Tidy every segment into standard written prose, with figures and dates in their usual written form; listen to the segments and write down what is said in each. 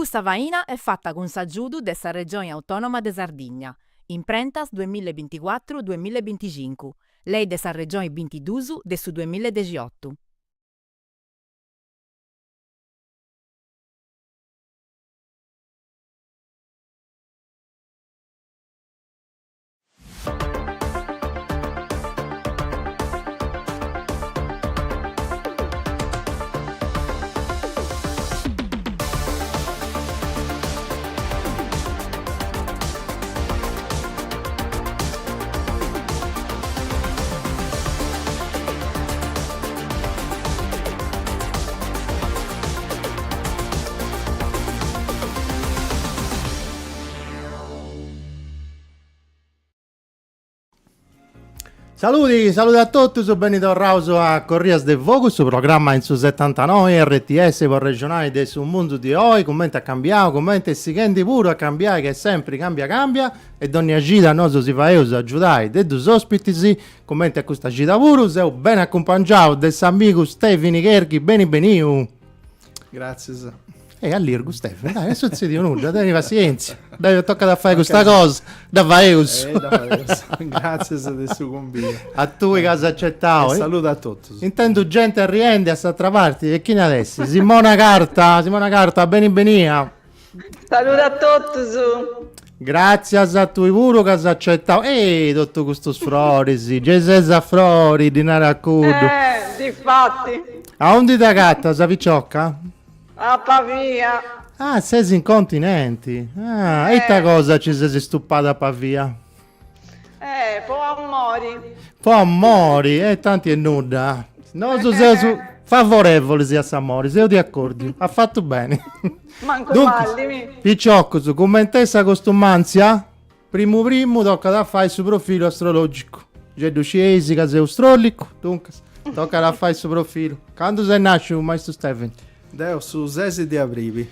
Custa faina est fata cun s'agiudu de sa Regioni Autònoma de Sardigna, Imprentas duemilla e binticuatru duemilla e binticincu, Lei de sa Regioni bintidus de su duemilla e dexiotu. Saludi, saludi a totus, beni torraus a Corrias de Fogu, su programma in su setantanoi RTS po arrexonai de su mundu di oi, cumenti at cambiau, cumenti est sighendi puru a cambiai, che sempri cambia cambia, e dònnia cida nosu si faeus agiudai de dus ospitis, cumenti a custa cida puru, seu beni acumpangiau de s'amigu Stevini Cherchi, beni beniu. Gràtzias. E allirgu Stefano, dai, non sutzediu nudda, teni passientzia. Dai, tocat a fai custa cosa, dda faeus. Eh, dda faeus. Gràtzias de su cumbidu. A tui ca as acetau. E saludu a totus. Intendu genti arriendi a s'atra parti, e chini at essi? Simona Carta, Simona Carta, beni benia. Saludu a totus. Gràtzias a tui puru ca as acetau. Ei, totu custus froris, gei ses a frori, ddi narat cuddu. Eh, difatti. Aundi t'agatas, picioca? A Pavia. Ah, ses in continenti. Ah, e ita cosa ci ses stupada a Pavia? Eh, po amori. Po amori, e tanti e nudda. Nosu seus favorevolis a s'amori, seu de acordiu, at fatu beni. Mancu malli, mi. Piciocus, cument'est sa costumantzia, primu primu tocat a fai su profilu astrologicu. Gei ddu scieis ca seu strollicu, duncas tocat a fai su profilu. Candu ses nasciu, maistu Steven? Deu su sesi de abribi.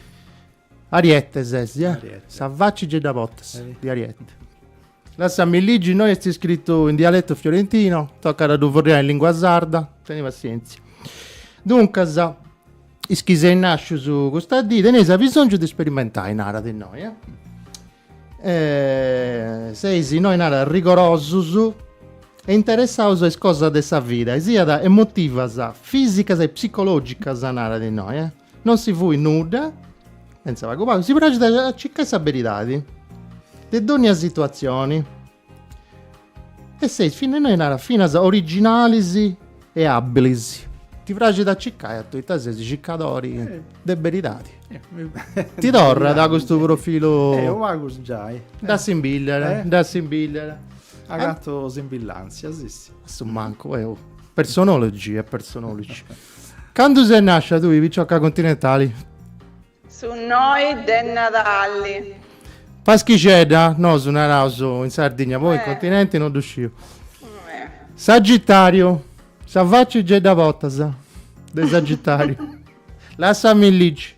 Ariete ses, eh? Ariete. Sa facci gei dda portas, di ariete. Lassami ligi, innoi est scritu in dialetto fiorentino, tocat a ddu furriai in lingua sarda, teni passienzia. Duncas, is chi seis nascius custa dì, teneis abisongiu de sperimentai, narat innoi, eh? Eh, seis innoi narat rigorosus e interessaus a is cosas de sa vida, siat emotivas, fisicas e psicologicas, narat innoi, eh? Non si fuit nudda, pentza pagu pagu, si praxit a circai sa beridadi de dònnia situatzioni. E seis finas, innoi narat, finas originalis e abilis. Ti praxit a circai a tui, ita ses, circadori de beridadi. Ti torrat custu profilu. Eh, unu pagu giai. Dd'assimbillat, dd'assimbillat. Agatu simbillàntzias, si si. A su mancu, eh, personologi, personologi. Candu ses nàscia tui, picioca continentali? Su noi de Nadali. Paschixedda, nosu naraus in Sardigna, poi in continenti non ddu sciu. Sagittariu, sa facci gei dda portas de Sagittariu. Lassami ligi.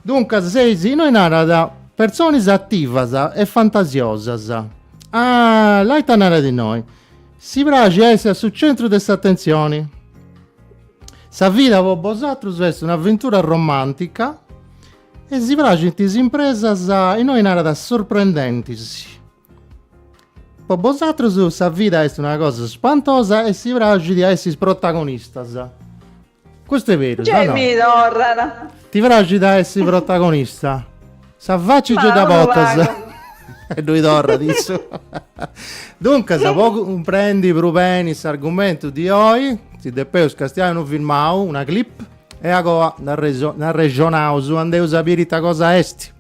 Duncas seis, innoi narat, personis ativas e fantasiosas. Ah, là ita narat innoi. Si praxit a essi a su centru de s'atentzioni. Sa vida po bosatrus est un'aventura romàntica e si praxint is impresas, innoi narat, sorprendentis. Po bosatrus sa vida est una cosa spantosa e si praxit a essi is protagonistas. Custu est berus, o no? mi torrat. Ti praxit a essi protagonista? Sa facci gei dda portas. E ddoi torrat issu. Duncas, po cumprendi prus beni s'argumentu di oi, si depeus castiai unu filmau, una clip, e agoa nd'arrexonaus, andeus a biri ita cosa est.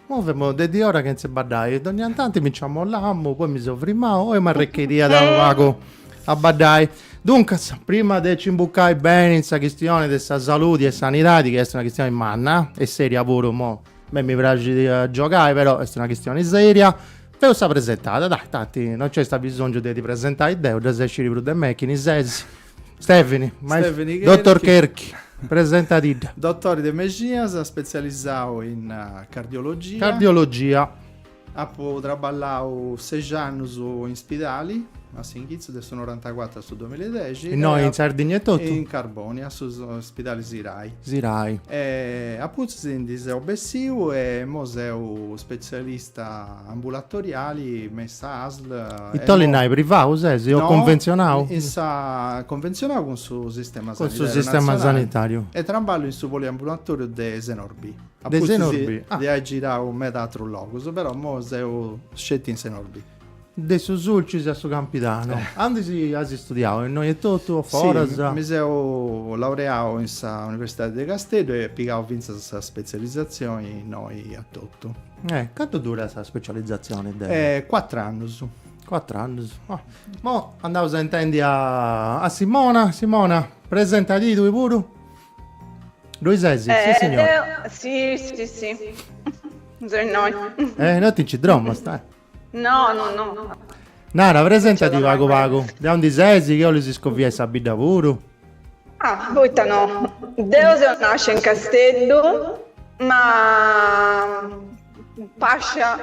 Mo femu de diora chentza baddai e dogna tanti mi nci ammollamu, poi mi seu frimau, oi m'arrechediat unu pagu a baddai. Duncas, prima de ci imbucai beni in sa chistioni de sa saludi e sanidadi, chi est una chistioni manna e seria puru, mo a mei mi praxit a giogai, però est una chistioni seria, Feus sa presentada, dai, tanti non nc'est abisongiu de ti presentai deu, dda ses sciri prus de mei chini ses. Stevini, Stevini Dottor Cherchi, presentadidda. Dottori de mexinas, specializau in cardiologia. Cardiologia. Apu traballau sexi annus in spidali, a s'inghitzu de su norantacuatru a su duamilladexi. Innoi in Sardigna etotu? In Carbonia, a su spidali Sirai. Sirai. E a pustis ndi seu bessiu e imoi seu specialista ambulatoriali me in sa ASL. Ita 'olit nai, privau ses o conventzionau? In sa conventzionau cun su sistema sanitariu. Cun su sistema sanitariu. E traballu in su poliambulatoriu de Senorbì. De Senorbì. Ah. De ai girau meda atrus logus, però imoi seu sceti in Senorbì. De su Sulcis a su Campidanu. Aundi as istudiau? Innoi etotu o foras? Sì, mi seu laureau in sa Universidadi de Casteddu e pigau fintzas sa specializatzioni innoi etotu. Eh, cantu durat sa specializatzioni de? Eh, cuatr'annus. Cuatr'annus. Oh. Mo andaus a intendi a, a Simona. Simona, presentadì tui puru. Ddoi ses? Eh, sì, signora. Deo, sì, sì, sì. Seu innoi. Eh, no ti nci drommas, dai. No, no, no. Nara, presentati pagu pagu. De aundi ses, chi 'olis scoviai sa bidda puru. Ah, poita no. Deo seu nascia in Casteddu, ma pascia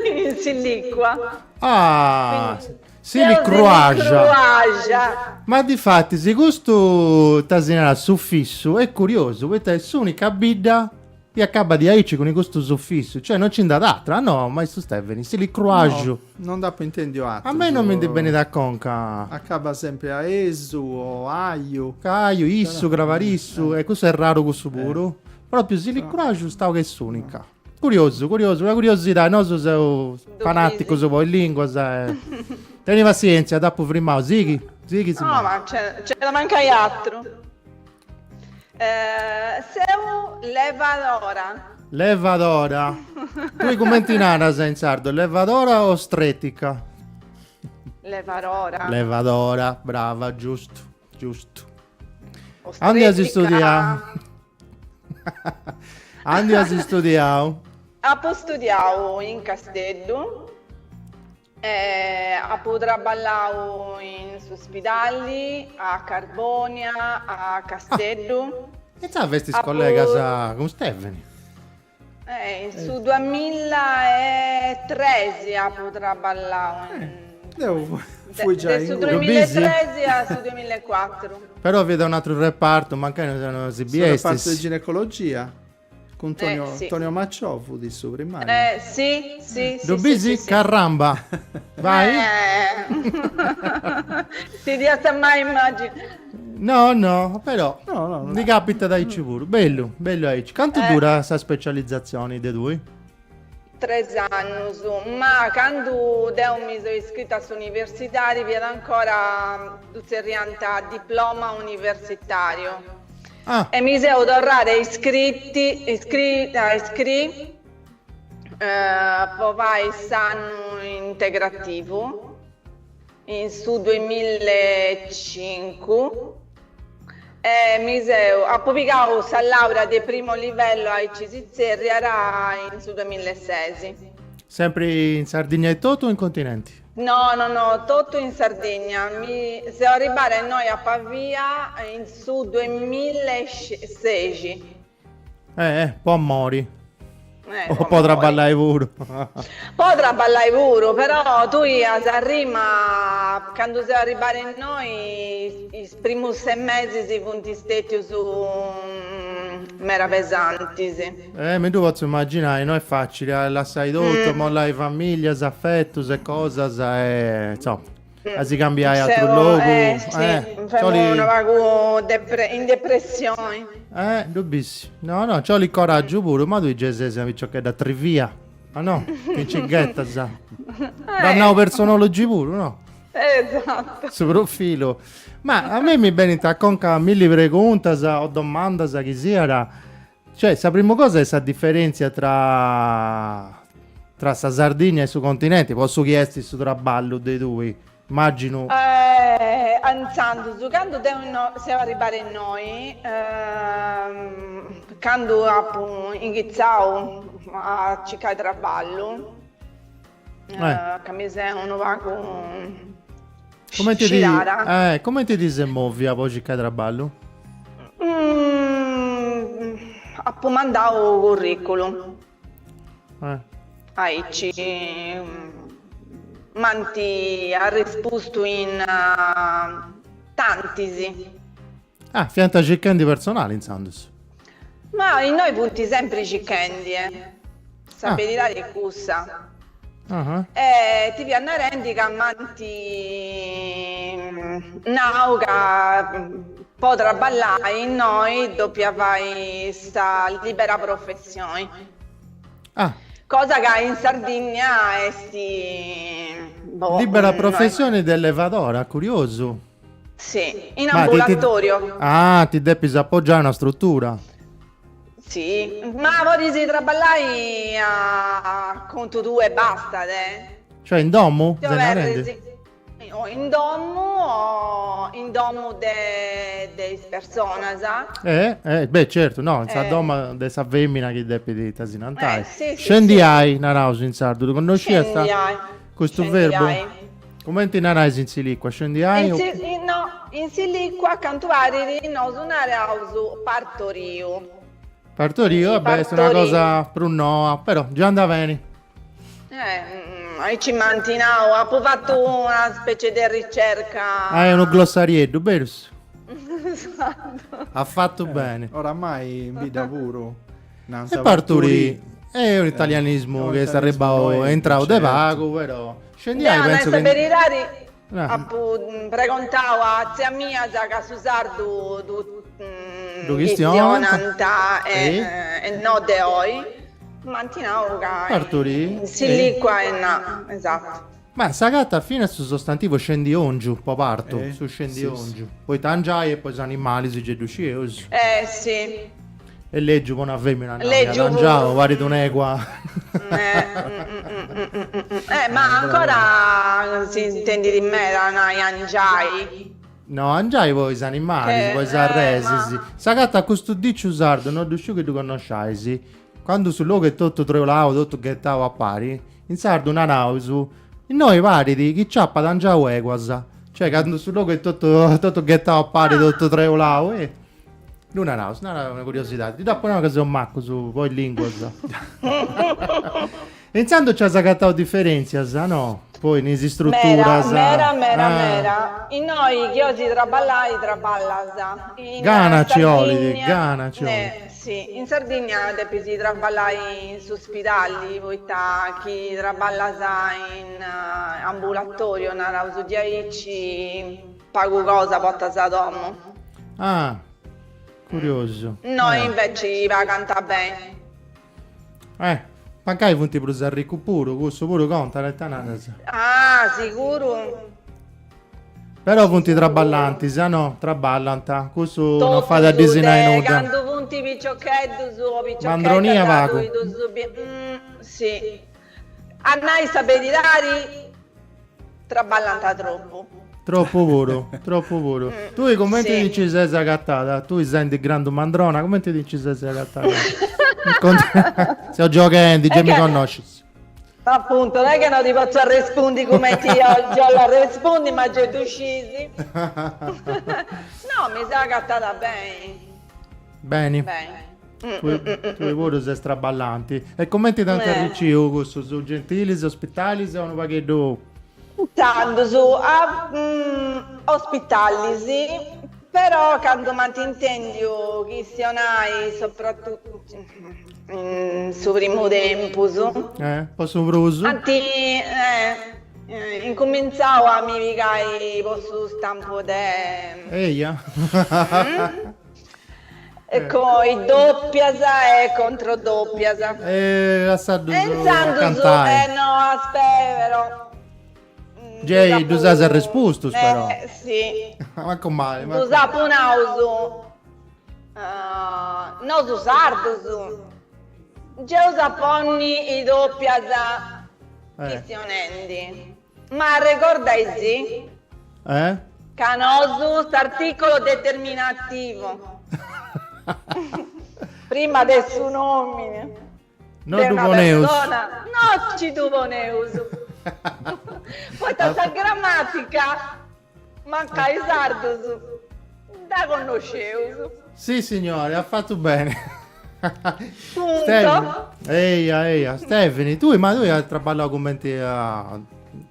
in Sillicua. Ah, Silicruaxa. Ma difatis custu ita si narat sufissu est curiosu poita est s'unica bidda chi acabat diaici cun custu sufissu, cioè non nci nd'at atra, no maistu Stevini, Silicruaxu. No, non nd'apu intendiu atrus. A mei non mi ndi benit a conca. Acabat sempri a esu o aiu. Caiu, issu, cravarissu, e cussu est raru cussu puru. Propriu Silicruaxu stau chi est s'unica. Curiosu, curiosu, una curiosidadi, nosu seus fanaticus po is linguas e... Teni passientzia, t'apu frimau, sighi, sighi Simona. No, ma nc'est de mancai atru. Seu levadora. Levadora. Tui cumenti naras in sardu, levadora o stretica? Levadora. Levadora, brava, giustu, giustu. Aundi as istudiau? Aundi as istudiau? Apu studiau in Casteddu, e apu traballau in su spidali, a Carbonia, a Casteddu. E insaras festis collegas cun Stevini? Eh, in su duamillaetresi apu traballau in... Deu fui giai De su duamillaetresi a su duamillaecuatru. Però fiat un'atru repartu, mancai no si biestis. Su repartu de ginecologia, cun Tonio, eh, sì. Tonio Macciò fut su primariu. Eh, sì, sì, Ddu bisi? Carramba! Vai! Eh. Ti dd'iast mai immaginai. No, no, però no, no, no. ndi capitat aici puru. Bellu, bellu aici. Cantu eh. durat sa specializatzioni de tui? Tres annus, ma candu deu mi seu iscrita a s'universidadi fiat ancora, ddu tzerriant diploma universitariu. Ah. E mi seu torrada a iscriti, iscri, a iscri po fai s'annu integrativu In su duemillaecincu e mi seu, apu pigau sa laurea de primo livello aici si tzerriat in su duemillaesesi. Sempri in Sardigna etotu o in continenti? No, no, no, totu in Sardigna. Mi seu arribbada innoi a Pavia in su duemillaesexi. Eh, eh, po amori. Eh, o po traballai puru. Po traballai puru, però tui as arri ma candu seu arribbada innoi is primus ses mesis funt stetius mera pesantis. Eh, mi ddu potzu immaginai, no est facili a lassai totu, a mollai familias, afetus e cosas e insoma. A si cambiai a atru logu. Eh, sì, eh, femu unu pagu depre in depressioni. Eh, ddu bisi. No, no, nci 'olit coraggiu puru, ma tui gei ses una piciochedda atrivia. Ma no, ti nci ghettas. Dd'at nau Personology puru, no? Esatto. Su profilu. Ma a mei mi benint a conca milli preguntas o domandas chi siat. Cioè, sa primu cosa est sa diferentzia tra tra sa Sardigna e su continenti, po su chi est su traballu de tui, immaginu. Eh, intzandus, candu deu seu arribada innoi, candu apu inghitzau a circai traballu, ca mi seu unu pagu Comenti ti, scidada. eh, comenti ti ses movia po circai traballu? Apu mandau curriculum. Eh. Aici m'ant arrespustu in tantis. Ah, fiant circhendi personali intzandus. Ma innoi funt sempri circhendi, eh. Sa ah. beridadi est cussa. Uh -huh. E ti fia narendi ca m'ant nau ca po traballai innoi dopia fai sa libera professioni. Ah. Cosa ca in Sardinnia est boh, Libera professioni de allevadora, curiosu. Sì, in ambulatorio. Ah, ti depis appoggiai a una struttura. Sì, ma podis traballai a contu tuu e bastat, eh. Cioè in domu? Ses narendi? O in domu o in domu de de is personas. Eh, eh, beh certu, no, in sa domu de sa femina chi depit ita si nant. Eh, sì, sì, Scendiai, naraus in sardu, ddu connosciast? Scendiai. Custu verbu? Cumenti narais in Silicua, scendiai? In si, no, in Silicua a cantu parit nosu naraus partoriu. Partoriu, vabbè, est una cosa prus noa, però già andat beni. Eh, aici m'ant nau, apu fatu una specie de ricerca. Ah, unu glossarieddu, berus? Esatto. As fatu beni. Oramai in bidda puru nant E parturì est unu italianismu chi est arribbau, est intrau de pagu, però scendiai penso chi. A nai sa beridadi apu pregontau a tzia mia ca su sardu ddu Ddu chistionant e no de oi, m'ant nau ca Parturì in Silicua e na, esatto. Ma s'agatat finas su sostantivu scendiongiu po partu, su scendiongiu, poita angiai e po is animalis gei ddu scieus. Eh si. Est lègiu po una femina nai at angiau, parit un'egua. Eh ma ancora si intendit meda nai angiai. No, angiai po is animalis, po is arresis. S'agatat custu diciu sardu, no ddu sciu chi ddu connosciais, candu su logu est totu treulau, totu ghetau a pari, in sardu naraus, innoi parit chi nci apat angiau eguas, cioè candu su logu est totu totu ghetau a pari, totu treulau, e ddu naraus, nara una curiosidadi, ti dd'apu nau ca seus macus po is linguas. E intzandus nci as agatau diferentzias, no? Poi in is istruturas. Mera, mera, mera, mera. Innoi chi 'olis traballai, traballas. In Gana ci 'olit, gana ci 'olit. Si, in Sardigna depis traballai in su spidali, poita chi traballas in ambulatorio, naraus diaici, pagu cosa portas a domu. Ah, curiosu. Innoi inveci pagant beni. Eh, mancai funt prus arricus puru, cussu puru contat, ita naras? Ah, siguru. Però funt traballantis, ah no? Traballant, cussu no fait a ddis nai nudda. Candu funt piciocheddus o piciocheddas Mandronia pagu. Si. A nai sa beridadi Traballant tropu. Tropu puru, tropu puru. Tui cumenti ti nci ses agatada? Tui sendi grandu mandrona, cumenti ti nci ses agatada? Seu gioghendi, gei mi connoscis. Appunto, non è che no ti potzu arrespundi cumenti 'ollu arrespundi, ma gei ddu scisi. No, mi seu agatada beni. Beni. Beni. Tui, tui puru ses traballanti. E cumenti t'ant arriciu cussus gentilis, ospitalis o unu pagheddu? Intzandus, a ospitalis, però candu m'ant intendiu chistionai, soprattutto in su primu tempus. Eh, po su prus. Ant incumintzau a mi pigai po su stampu de. Eia. E con is doppias e controdoppias. E lassaddus E intzandus, cantai. eh no, aspè però. Gei ddus as arrespustus però. Eh, sì. Mancu mali, mancu Ddus apu naus, nosu sardus, nci eus a ponni is doppias chistionendi. Ma arregordaisì. Eh? Ca nosu s'articolo determinativo. Prima de su nomini. No ddu poneus. No nci ddu poneus. Poita sa grammatica, mancai sardus, dda connosceus. Si signori, at fatu bene. Punto. Eia, eia. Stefani, tui, ma tui as traballau cumenti a,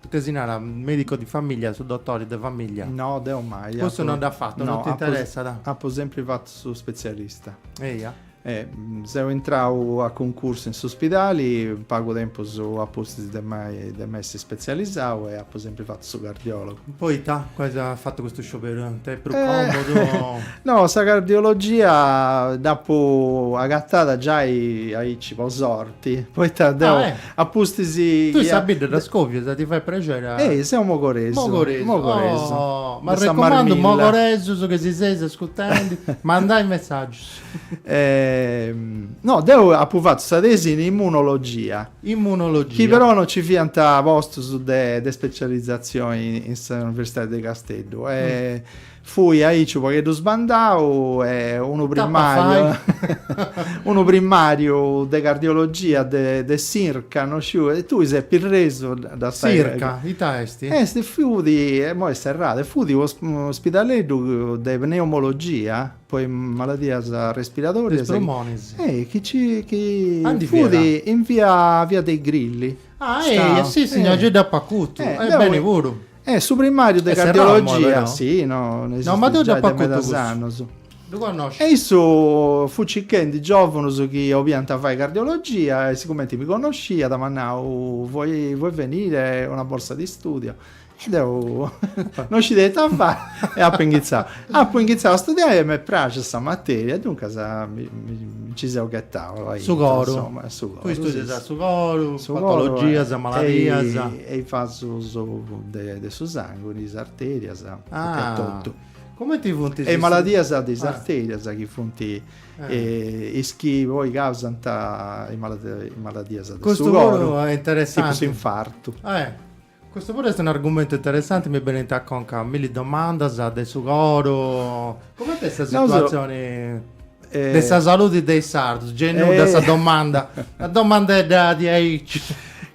ite si narat, medico di famiglia, su dottori de famiglia? No, deu mai. Cussu non dd'as fatu, non ti interessat? Apu sempri fatu su specialista. Eia. E seu intrau a cuncursu in s'uspidali pagu tempus a pustis de m'ai de m'essi spetzialisau e apu sempri fatu su cardiologu. Poita as fatu custu scioberu? T'est prus còmodu? No, sa cardiologia dd'apu agatada giai aici po sorti, poita deu a pustis Tui sa bidda dda scovias, ti fait prexeri a. Ei, seu mogoresu. Mogoresu, mogoresu. Oh, m'arrecumandu mogoresus chi si seis ascurtendi, mandai messaggius. No, deu apu fatu sa tesi in immunologia. Immunologia. Chi però no nci fiant postus de de specializatzioni in s'Universidadi de Casteddu. E fui aici u' pagheddu sbandau e unu primariu unu primariu de cardiologia de de s'Inrca, no sciu, e tui ses pirresu dda S'Inrca, ita esti? Est, fut, imoi est serrada, fut unu spidaleddu de pneumologia Po is maladias respiradorias. Is prumonis. Eh, chi ci chi fut in via via dei Grilli. Ah, eh, si, si, gei dd'apu acutu. E beni puru. Eh, su primariu de cardiologia, si, no, no, ma deu dd'apu acutu medas annus. Ddu connosciu. E issu fut circhendi giovunus chi 'obiant fai cardiologia e sigumenti mi connosciat m'at nau, vuoi vuoi venire, una borsa di studio. E deu non scidia ita fai e apu inghitzau. Apu inghitzau a studiai e m'est praxia sa materia e duncas mi nci seu ghetau. Su coru. Insoma, su coru. Tui studias su coru, patologias, maladias. E is vasus de su sanguni, is arterias e totu. Cumenti funt is. E is maladias de is arterias chi funt is chi poi causant is maladias de su coru. Custu puru est interessanti. Tipu s'infartu. Custu puru est un'argumentu interessanti, mi benint a conca milli domandas de su coru, cumenti est sa situatzioni de sa saludi de is sardus, gei nudda sa domanda, una domandedda diaici.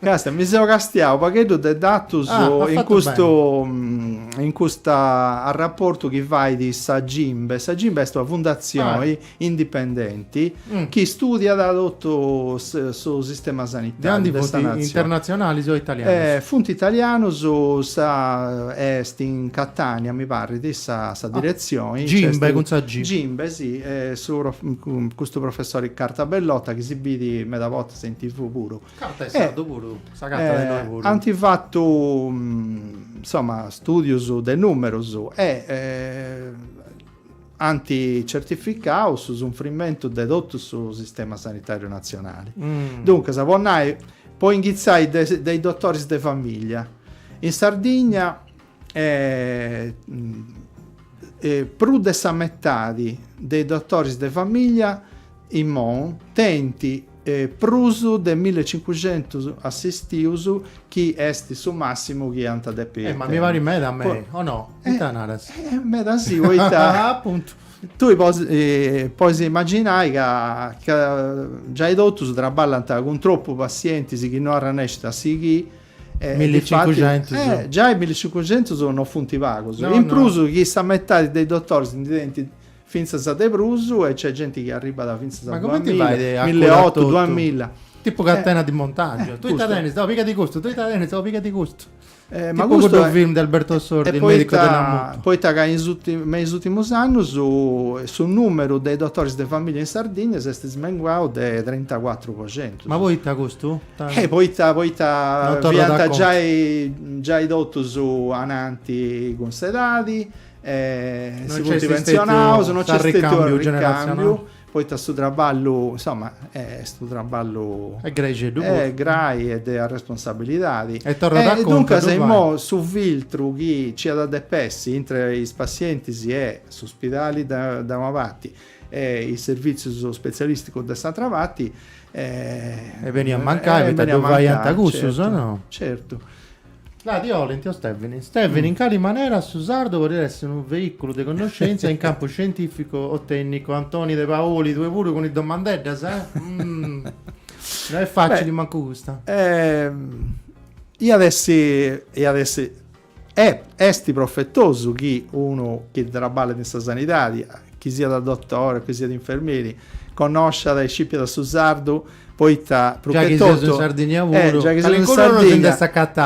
Castia, mi seu castiau u' pagheddu de datus in custu in custa arraportu chi fait sa Gimbe, sa Gimbe est una fundatzioni indipendenti chi studiat totu su sistema sanitariu de sa natzioni. Internatzionalis o italianus? Funt italianus, sa est in Catania mi parrit sa sa diretzioni. Gimbe cun sa G. Gimbe si, su custu professori Cartabellotta chi si bit meda bortas in TV puru. Carta est sardu puru, s'agatat innoi puru. Ant fatu insoma studius de numerus e ant certificau su sunfrimentu de totu su sistema sanitariu natzionali. Duncas, po nai, po inghitzai de de is dotoris de famiglia, in Sardigna prus de sa metadi de is dotoris de famiglia immoi tenint prus de millecincuxentus assistius chi est su massimu chi ant a depi Eh, ma mi parit meda a mei, o no? Ita naras? Meda si, poita Apuntu. Tui pois pois imaginai ca ca giai totus traballant cun tropu passientis chi no arrannescint a sighì e Millecincuxentus. Eh, giai millecincuxentus no funt pagus. In prus chi sa metadi de is dotoris ndi tenint Fintzas de prus e c'est genti chi arribat fintzas a Ma cumenti fait a milleotu, duamilla. Tipu catena di montaggio. Tui ita tenis, oh pigati custu, tui ita tenis, oh pigati custu. Ma custu cuddu film de Alberto Sordi, il medico della mutua. Poita ca in me is ùrtimus annus su numeru de dotoris de familia in Sardigna s'est smenguau de trintacuatru po centu. Ma poita custu? Poita poita fiant giai giai totus ananti cun s'edadi E si funt pensionaus, non nc'est stetiu arricambiu, poita su traballu, insoma, est unu traballu Est graixeddu puru. Est grai e de arresponsabilidadi. E torrat a contu duncas imoi su filtru chi nci at a depi essi intre is passientis e s'uspidali da una parti e is servìtzius spetzialìsticus de s'atra parti E beniat a mancai, poita ddu faiant cussus, o no? Certu. Là ti 'olint, o Stevini. Stevini, in cali manera su sardu podit essi unu veiculu de connoscèntzia in campu scientìficu o tènnicu? Antoni de Pauli, tui puru cun is domandeddas, eh? No est facili mancu custa. Iat essi, iat essi, est profetosu chi unu chi traballat in sa sanidadi, chi siat dotore o chi siat infermieri, connosciat e scipiat su sardu poita prus che totu in Sardigna puru, giai chi seus in Sardigna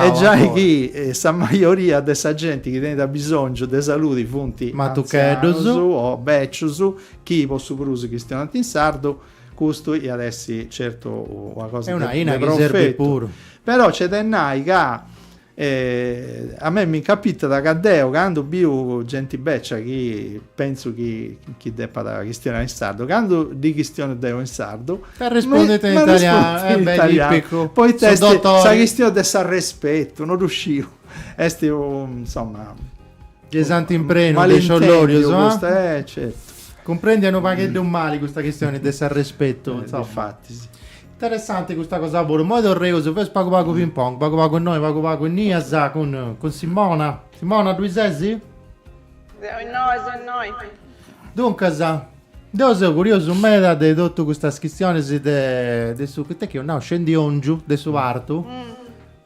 e giai chi sa maioria de sa genti chi tenit abisongiu de saludi funt matucheddus o becius chi po su prus chistionant in sardu, custu iat essi certu una cosa de profetu. Però c'est de nai ca E a mei mi incapitat ca deu candu biu genti becia chi pentzu chi chi depat chistionai in sardu, candu ddi chistionu deu in sardu, T'arrespundint in italianu, eh beh, tipicu. Poita est sa chistioni de s'arrespetu, no ddu sciu, est insoma. Gei s'ant imprenu de sciollorius, eh? Eh, certu. Cumprendia unu pagheddu mali custa chistioni de s'arrespetu, insoma. Difatis. Interessante custa cosa puru. Moi torreus, feus pagu pagu ping pong, pagu pagu innoi, pagu pagu innias, cun cun Simona. Simona, ddui sesi? Seu innoi, seu innoi. Duncas, deu seu curiosu meda de totu custas chistionis de de su, ita chi eus nau, scendiongiu de su partu.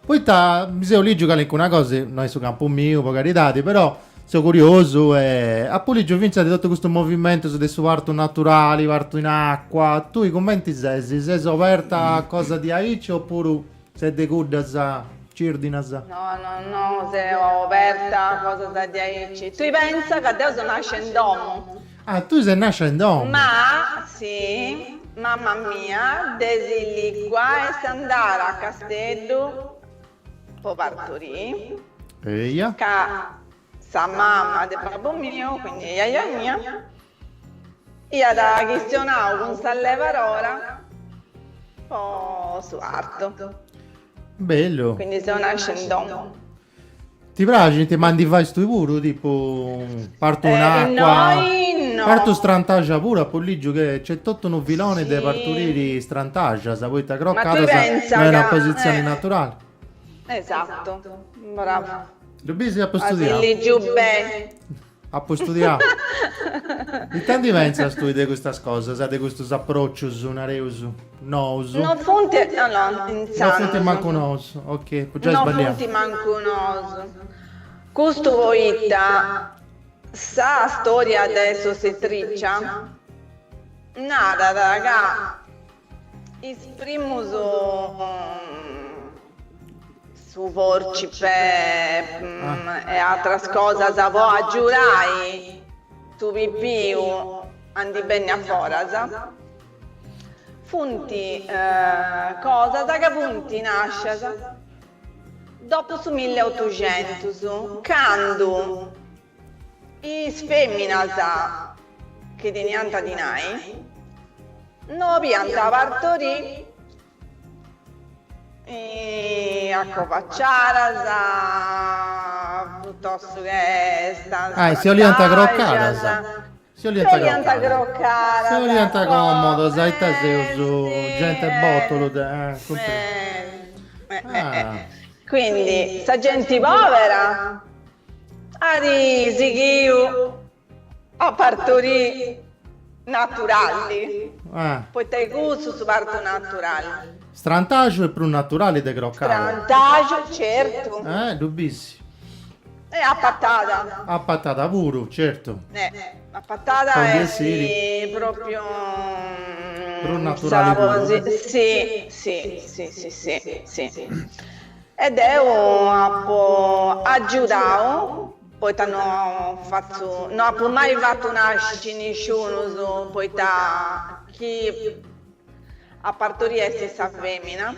Poita mi seu ligiu calincuna cosa, no est su campu miu po caridadi, però seu curiosu e apu ligiu fintzas de totu custus movimentus de su partu naturali, partu in acua, tui cumenti ses? Ses oberta a cosa diaici opuru ses de cuddas cirdinas? No, no, no, seu oberta a cosas diaici. Tui pentza ca deu seu nascia in domu. Ah, tui ses nascia in domu. Ma, sì, mamma mia de Silicua est andada a Casteddu po parturì. Eia. Ca sa mamma de babbu miu, quindi jaja mia, iat chistionau cun s'allevarora po su partu. Bellu. Quindi seu nascia in domu. Ti praxint? Ma ndi fais tui puru, tipu partu in acua? Innoi no. Partu strantaxa puru, apu ligiu che c'est totu unu filoni de parturiri strantaxas, poita crocadas no est una positzioni naturali. Esatto, bravu. Ddu bisi apu studiau. As ligiu beni. Apu studiau. Ita ndi pentzas tui de custas cosas, de custus aprocius, nareus, nous? No funt, no, no, intzandus. No funt mancu nous, ok, apu giai sballiau. No funt mancu nous. Custu poita sa storia de s'ostetricia narat ca Is primus su forcipe e atras cosas po agiudai su pipiu a ndi benni a foras funt cosas ca funt nascias dopu su milleotuxentus candu Is fèminas chi teniant dinai no 'oliant partorì acovaciadas prutostu che Ah, si 'oliant crocadas. Si 'oliant crocadas. Si 'oliant còmodas, ita seus, gente 'e bòtulu de Quindi sa genti povera At sighiu a partorì naturali, poita est cussu su partu naturali. Strantaxu est prus naturali de crocada. Strantaxu, certu. Eh, ddu bisi. E a patada. A patada puru, certu. Eh, a patada est propriu. Prus naturali puru. Si, si, si, si, si, si. E deu apo agiudau, poita no fatzu, no apu mai fatu nasci nisciunus, poita chi a partorì est sa femina,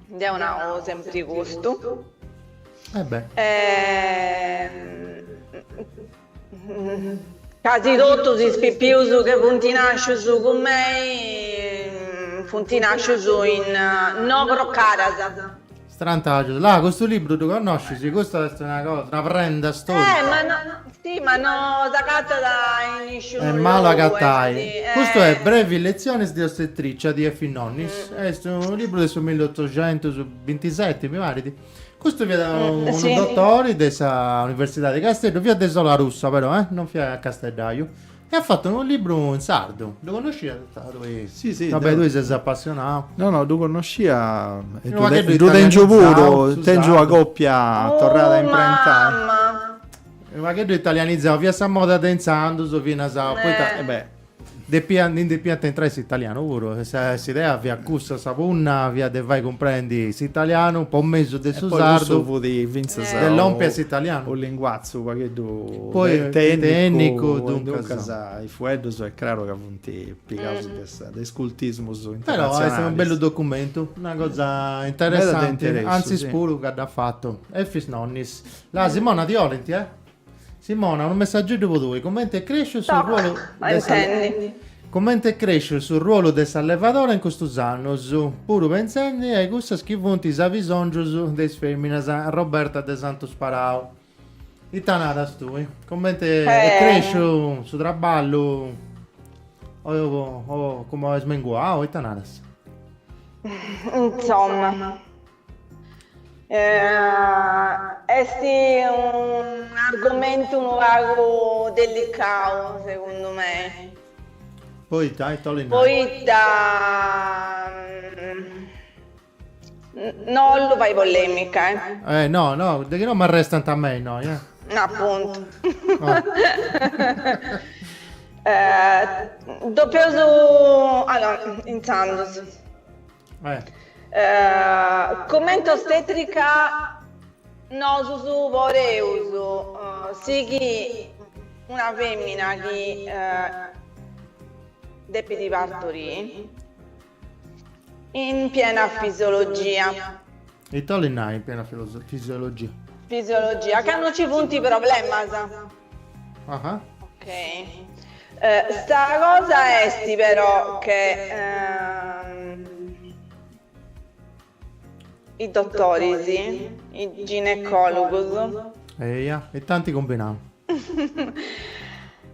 deu nau sempri custu. E beh. Casi totus is pipius chi funt nascius cun mei funt nascius in no crocadas. Strantaxus. Là, custu libru ddu connoscis? Custa est una cosa, una prenda storica. Eh, ma no, si, ma no s'agatat in nisciunu logu. Est malu a agatai. Custu est Brevi lezioni di ostetricia di Effi Nonnis. Est unu libru de su milliotoxentus bintiseti, mi parit. Custu fiat unu sì. dottori de sa Universidadi de Casteddu, fiat de Solarussa però, eh, non fiat casteddaiu. E at fatu unu libru in sardu, ddu connosciat tui? Sì, sì. Vabbè, tui ses appassionau. No, no, ddu connoscia e ddu tengiu puru, tengiu una copia torrada a imprentai. Mamma! Unu pagheddu italianizau, fiat sa moda de intzandus finas, poita, eh beh, Depiant, ndi depiant intrai s'italianu puru, s'idea fiat cussa, sa punna fiat de fai cumprendi s'italianu po mesu de su sardu, fut fintzas de lompi a s'italianu. U linguatzu u pagheddu Poi tecnicu, duncas is fueddus est craru ca funt pigaus de is cultismus internatzionalis. Però est unu bellu documentu, una cosa interessanti, antzis puru ca dd'at fatu Efis Nonnis. La Simona ti 'olint eh? Simona, unu messageddu po tui, cumenti est cresciu su ruolu de sa Cumenti est cresciu su ruolu de s'allevadora in custus annus, puru pentzendi a cussas chi funt is abisongius de is feminas, Roberta de Santu Sparau. Ita naras tui? Cumenti est cresciu su traballu o o comu est smenguau, ita naras? Insomma. Est un'argomentu unu pagu delicau, segundu mei. Poita? Ita 'olit nai? Poita no 'ollu fai polemica, eh. Eh no, no, de chi no m'arrestant a mei innoi, eh. Apuntu. Depeus, allora, intzandus. Eh. Comente ostetrica nosus podeus sighi una femina chi depit partorì in piena fisiologia. Ita 'olit nai in piena fisiologia? Fisiologia, ca non ci funt problemas. Ah. Ok. Sa cosa est però che is dotoris, is ginecologus. Eia, ita ant cumbinau?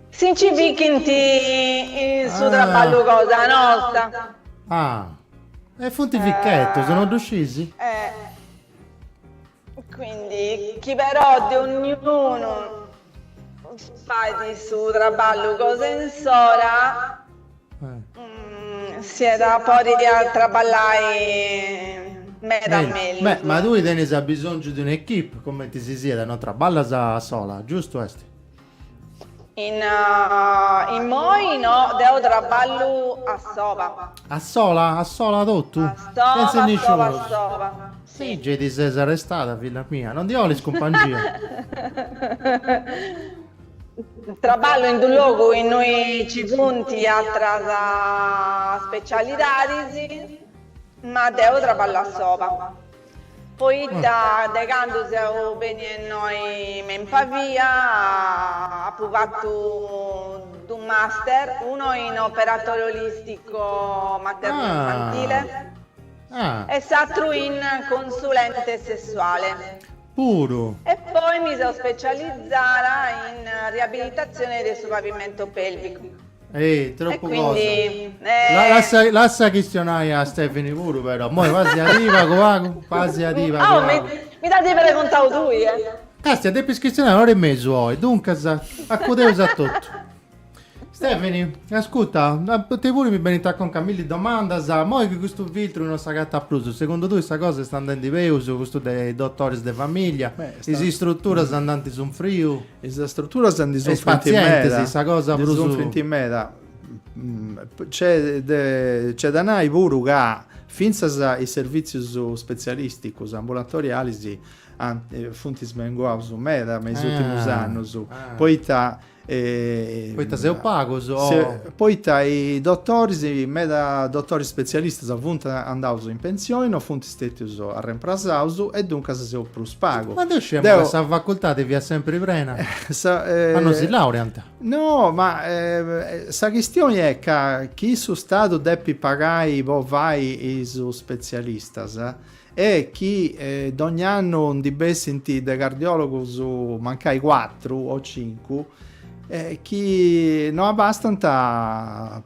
Si nci fichint in su traballu cosa nosta. Ah, e funt ficchetus, no ddu scisi? Quindi chi però de ognunu fait su traballu cosa insora s'iat a podi traballai meda mellus. Beh, ma tui tenis abisongiu de un'equipe, cumenti si siat, non traballas a sola, giustu est? In immoi no, deu traballu a soba. A sola? A sola totu? A soba, a soba, a soba. Si, gei ti ses arrestada, filla mia, non ndi 'olis cumpangia? Traballu in d'unu logu innui ci funt atras specialidadis, ma deu traballu a soba. Poita de candu seu benia innoi me in Pavia apu fatu dus master, unu in operatore olistico materno infantile e s'atru in consulente sessuale. Puru. E poi mi seu specializada in riabilitazione de su pavimento pelvico. Ehi, troppu cosa. Lassa, lassa chistionai a Stefani puru però. Moi pasiadì pagu pagu, pasiadì pagu pagu. Mi, mi dd'as pregontau tui, eh. Castia, depis chistionai un'ora e mesu oi, duncas acudeus a totu. Stefani, ascurta, a tei puru mi benint a conca milli domandas, moi chi custu filtru non s'agatat prus, segundu tui sa cosa est andendi peus, custu de is dotoris de familia, is istruturas nd'ant sunfriu? Is struturas ndi sunfrint meda, sa cosa prus... Ndi sunfrint meda. Nc'est de, nc'est de nai puru ca fintzas is servìtzius spetzialìsticus ambulatorialis ant, funt smenguaus meda me is ùrtimus annus, poita Poita seus pagus o... Poita is dotoris, meda dotoris spetzialistas funt andaus in pentzioni, no funt stètius arremprasaus e duncas seus prus pagu. Ma deu sciemu ca sa facultadi fiat sempri prena. Ma no si laureant. No, ma sa chistioni est ca chi su Stadu depit pagai po fai is spetzialistas e chi dogna annu ndi bessint de cardiologus mancai cuatru o cincu. Eh, chi no abastant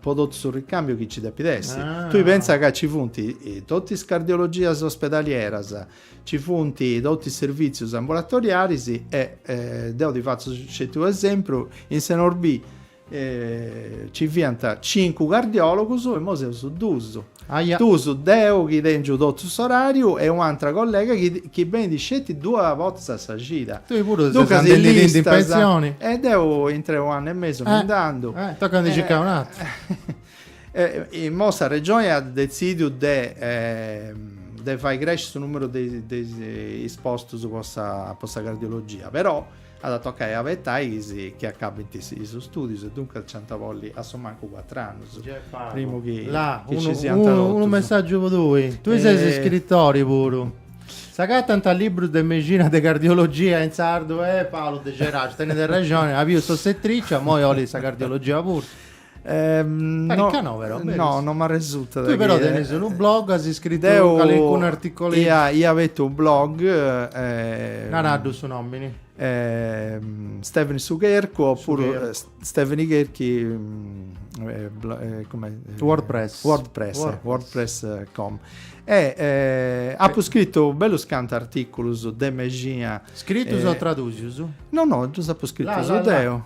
po totu su ricambiu chi ci depit essi. Ah. Tui pensa ca ci funt totu is cardiologias ospedalieras, ci funt totu is servìtzius ambulatorialis e eh, deu ti fatzu sceti un'esempru, in Senorbì ci fiant cincu cardiologus e imoi seus dus. Aia. Dus, deu chi tengiu totu s'orariu e u'antra collega chi chi benit sceti duas bortas a sa cida. Tui puru ses andendindi in pensioni. E deu intre u' annu e mesu mi nd'andu. Eh, tocat a ndi circai un'atru. E imoi sa Regioni at detzidiu de de fai cresci su numeru de de is postus po sa po sa cardiologia, però At a tocai a abetai chi si chi acabint is studius e duncas nci ant a bolli a su mancu cuatr'annus primu chi Là, chi unu, ci siant unu, totus. unu messaggiu po tui. Tui ses Eh. iscritori puru. S'agatant librus de mexina de cardiologia in sardu? Eh Paulu de Geraci, tenit arrexoni, at biu s'ostetricia, moi 'olit sa cardiologia puru. Parit ca no però, berus? No, no m'arresultat. Tui però tenis unu blog, as iscritu calincunu articoleddu. Ia ia abertu unu blog. Naraddu su nomini. Steveni Su Chercu oppuru Steveni Cherchi come WordPress. WordPress, WordPress.com. E apu scritu bellus cantu articulus de mexina. Scritus o tradusius? No, no, ddus apu scritus deu.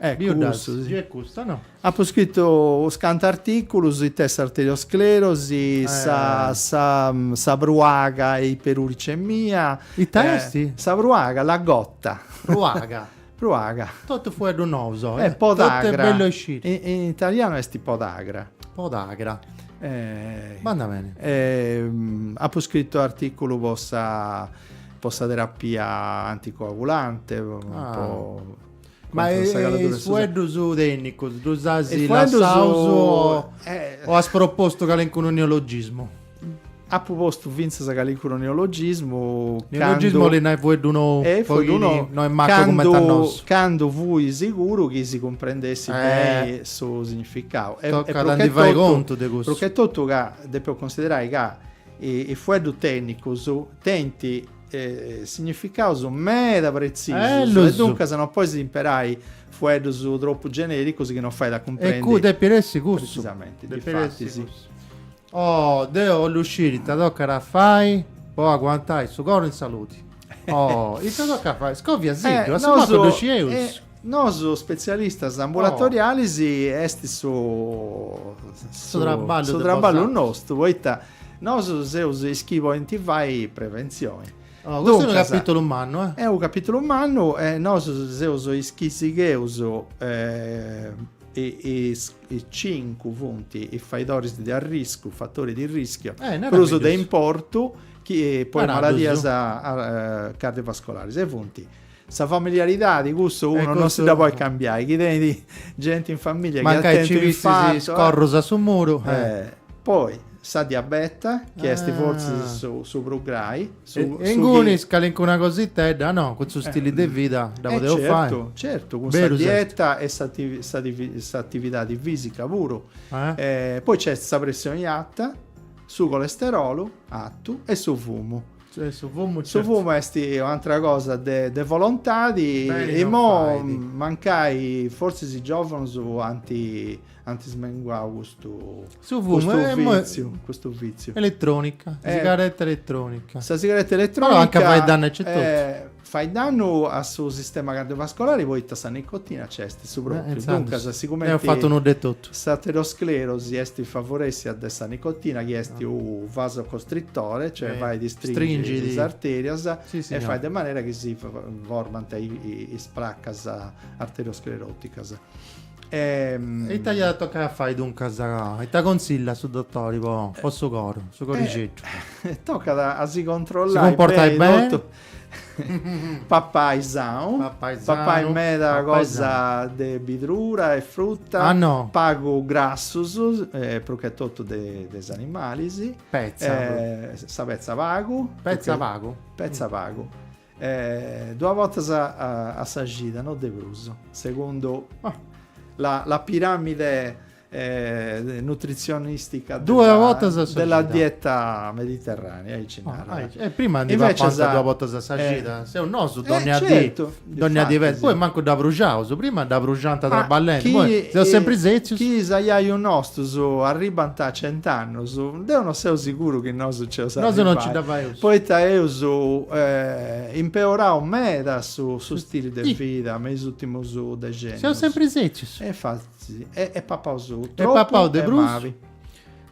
Eh, Biu ddas, giai custa, no? Apu scritu us cantu articulus, ita est s'arteriosclerosi, sa sa sa pruaga e iperuricemia. Ita est? Sa pruaga, la gotta. Pruaga. Pruaga. Totu fueddus nous oi. Eh, podagra. Totu est bellu a sciri. In in italianu est podagra. Podagra. Banda beni. Apu scritu articulu po sa po sa terapia anticoagulante, po Ma is fueddus tènnicus ddus as lassaus o o as propostu calincunu neologismu? Apu postu fintzas calincunu neologismu. Neologismu 'olit nai fueddu nou, po chini no est macu cumenti a nosu. Candu fui siguru chi si cumprendessit beni su significau. Tocat a ndi fai contu de cussu. Prus che totu ca depeus considerai ca is fueddus tènnicus tenint significaus meda pretzisus e duncas no podis imperai fueddus tropu genericus chi no fait a cumprendi. E cu depit essi cussu. Precisamente, difatis. Oh, deu 'ollu sciri ita tocat a fai po aguantai su coru in saludi. Oh, ita tocat a fai? Scoviasiddu, a su mancu ddu scieus. Nosu spetzialistas ambulatorialis est su su traballu su traballu nostu, poita nosu seus is chi podint fai preventzioni. Oh, custu est unu capitulu mannu, eh. Est unu capitulu mannu e nosu seus is chi sigheus is cincu funt is faidoris de arriscu, fattori di rischio, prus de importu chi po is maladias cardiovascolaris e funt Sa familiaridadi, cussu unu non si dda podit cambiai, chi tenit genti in familia chi at tentu infartu. Is corrus a su muru. Poi sa diabeta, chi est fortzis su su prus grai. E ingunis calincuna cositedda, no, cun su stili de vida dda podeus fai. Certu, certu, cun sa dieta e s'atividadi fisica puru. Poi nc'est sa pressioni arta, su colesterolu artu e su fumu. Su fumu Su fumu est un'atra cosa de de volontadi e immo mancai fortzis is giovanus ant ant smenguau custu Su fumu custu vitziu custu vitziu. Elettronica, sigaretta elettronica. Sa sigaretta elettronica Però anca fait dannu aici etotu. Fait dannu a su sistema cardiovascolari poita sa nicotina nc'est su propriu, duncas sigumenti Deu fatu nudda etotu. S'aterosclerosi est favoressia de sa nicotina chi est unu vasocostrittore, cioè fait stringi is arterias e fait de manera chi si formant is placas arterioscleroticas. E ita iat a tocai a fai duncas, ita consillat su dotori po po su coru, su corixeddu? Tocat a si controllai Si cumportai beni totu, papai sanu, Papai sanu, papai meda papai cosa de bidrura e fruta, Ah no. pagu grassus, prus che totu de de is animalis. Petza. Sa petza pagu. Petza pagu. Petza pagu. Duas bortas a sa cida, no de prus, segundu la la piramide. Nutrizionistica Duas bortas a sa della cida. dieta mediterranea, aici Ah, narat. aici. E prima ndi Invece papant sa duas bortas a sa cida. Seus nosu dònnia dì, certu, dònnia dì difatis. Poi mancu dda bruxaus, prima dda bruxànt traballendi, Chi poi seus sempri sètzius. Chi is ajajus nostus arribant a cent'annus, deu non seu siguru chi nosu nci eus Nosu non nci arribai, dda faeus. poita eus impeorau meda su su stili de vida me is ùrtimus decennius. Seus sempri sètzius. E infatis, e e papaus E tropu papaus de e prus. mali.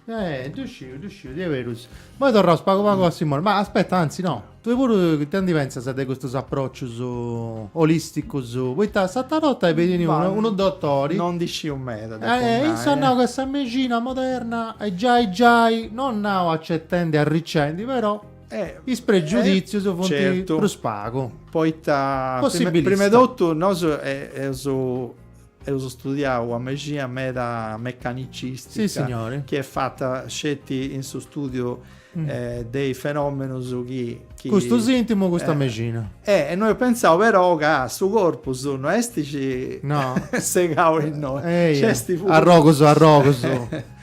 Eh, ddu sciu, ddu sciu, diaberus. Moi torraus pagu pagu a Simona, ma aspetta, anzi no, tui puru ita ndi pentzas de custus aprocius olisticus, poita s'atera 'orta est beniu unu dotori. Non ndi sciu meda, depu Eh, nai. issu at nau ca sa mexina moderna est giai giai, non nau accetendi, arricendi, però is pregiuditzius funt prus pagu. Poita, prima 'e totu, nosu eus Eus studiau una mexina meda mecanicistica, sì, signori. chi est fata sceti in su studiu mm. eh, de is fenomenus chi, chi... Custu sintimu, custa eh, mexina. Eh, e noi pensaus però ca su corpus no est ci... no. segau innoi. Eh, arrogus, arrogus.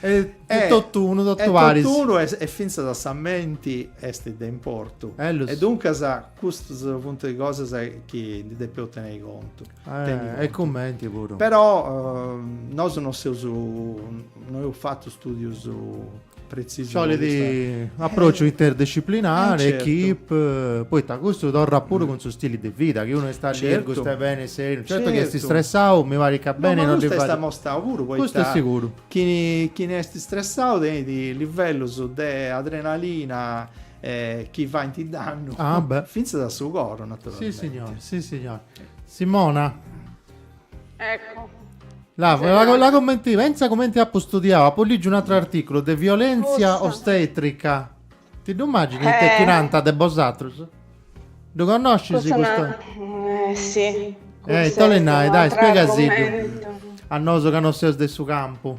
E, e totu unu, totu paris. Totu unu e, e fintzas sa menti est de importu. Ellus. E duncas custas funt cosas chi ndi depeus tenei contu. Eh, e commenti puru. Però uh, nosu non seus, non eus fatu studius pretzisus. Nci 'olit approcciu interdisciplinare, eh, certo. equipe, poita custu torrat puru cun su stili de vida, chi unu est allirgu, certo. stait bene, serenu. Certo, certo chi est stressau, mi parit ca bene no, non ddi fait. Custu est amostau puru, poita custu est siguru. Chini, chini est stressau tenit livellus de adrenalina eh, chi faint dannu ah, beh. fintzas a su coro, naturalmente. Sì, signore, sì, signore. Simona. Ecco. La, la, la commenti, pensa comenti apu studiau, apu ligiu un atru articulu de violenzia ostetrica. Ti ddu immagini eh. ite chi nant de bosatrus? Ddu connoscis custu? Eh, sì. Eh, ita 'olit nai, dai, spiegasiddu. A nosu ca non seus de su campu.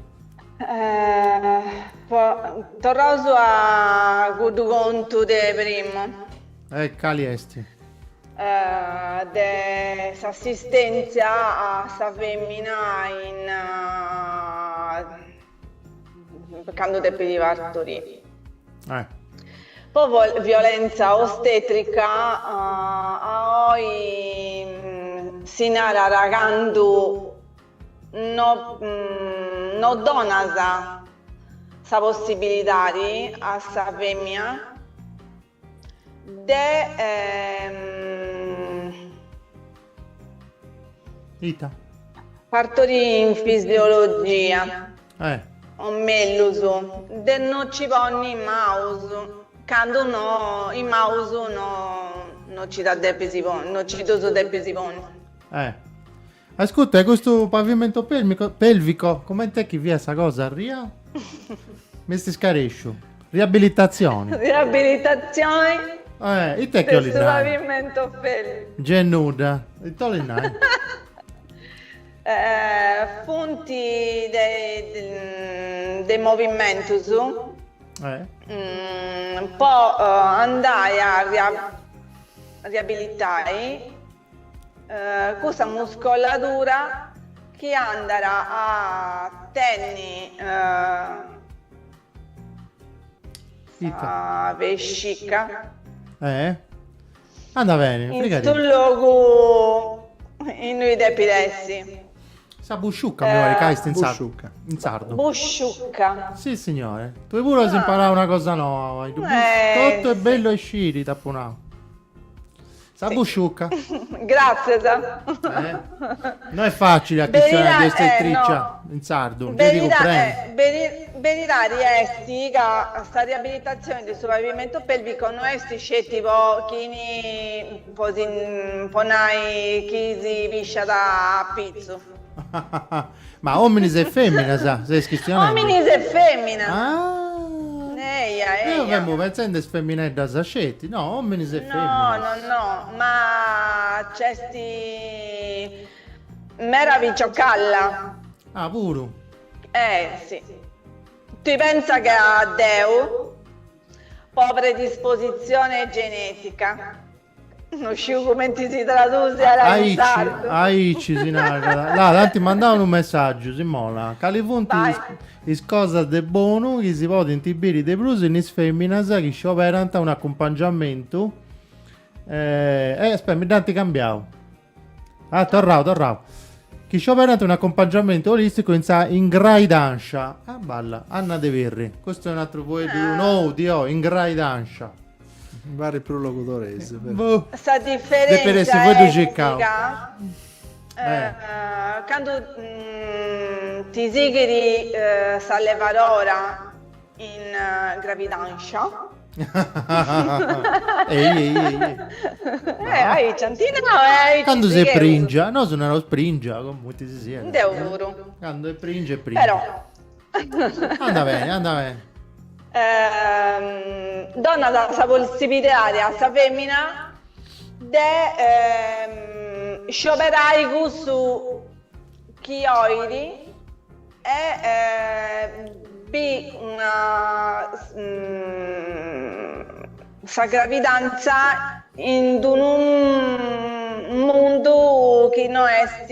Eh, po, torraus a cuddu contu de primu. Eh, cali esti? De s'assistèntzia a sa fèmina in candu depit partorì. Eh. Po violentza ostetrica a oi si narat candu no no donas sa possibilidadi a sa fèmina De Ita? Partorì in fisiologia. Eh. O mellus, de no ci ponni i maus, candu no, i maus no no ci dda depis ponni, no ci ddus depis ponni. Eh. Ascurta, e custu pavimento pelmico, pelvico, coment'est chi fiat sa cosa, ria? M'est scaresciu. Riabilitatzioni. Riabilitatzioni. Eh, ite chi 'olit nai? De su pavimento pelvico. Gei nudda. Ite 'olit nai? Eh, funt de de movimentus. Eh. Po andai a riabilitai custa muscoladura chi andat a tenni sa vescica. Eh? Anda bene, In su logu innui depit essi. Sa busciucca mi parit ca est in sardu. In sardu. Busciucca. Si signore. Tui puru as imparau una cosa noa. Totu est bellu a isciri, t'apu nau. Sa busciucca. Gràtzias. Eh? No est facili a chistionai de ostetricia in sardu. Beridadi est ca sa riabilitatzioni de su pavimentu pelvico no est sceti po chini po si po nai chi si pisciat a pitzu. Ma ominis e feminas ses chistionendi? Ominis e feminas. Ah. Eia, eia. Deu femu pentzendi is femineddas sceti, no, ominis e feminas. No, no, no, ma nc'est meda piciocalla. Ah, puru? Eh, si. Tui pentza ca deu, po predispositzione genetica. No sciu cumenti si tradusit in Aici, sardu. aici si narat. Là, t'ant mandau unu messàgiu, Simona, cali funt is, is cosas de bonu chi si podint biri de prus in is feminas chi scioberant un'acumpangiamentu Eh, aspetta, mi dd'ant cambiau. Ah, torrau, torrau. Chi scioberant un'acumpangiamentu olisticu in sa ingraidanscia. Ah, balla, Anna de Pirri. Custu est un'atru fueddu ah. nou di oi, ingraidanscia. Mi parit prus logudoresu. Boh. Sa differenza fueddu circau. Eh. Candu mm, ti sighit eh, sa levadora in gravidanscia. Ei, ei, ei, ei. Eh, aici ant nau e aici Candu ses sigheus. pringia, nosu naraus pringia, comunque si siat. Deu puru. Candu est pringia est pringia. Però. Anda bene, anda bene. Donat sa possibilidadi a sa femina de scioberai cussu chi 'olit E bi una sa gravidanza in d'unu mundu chi no est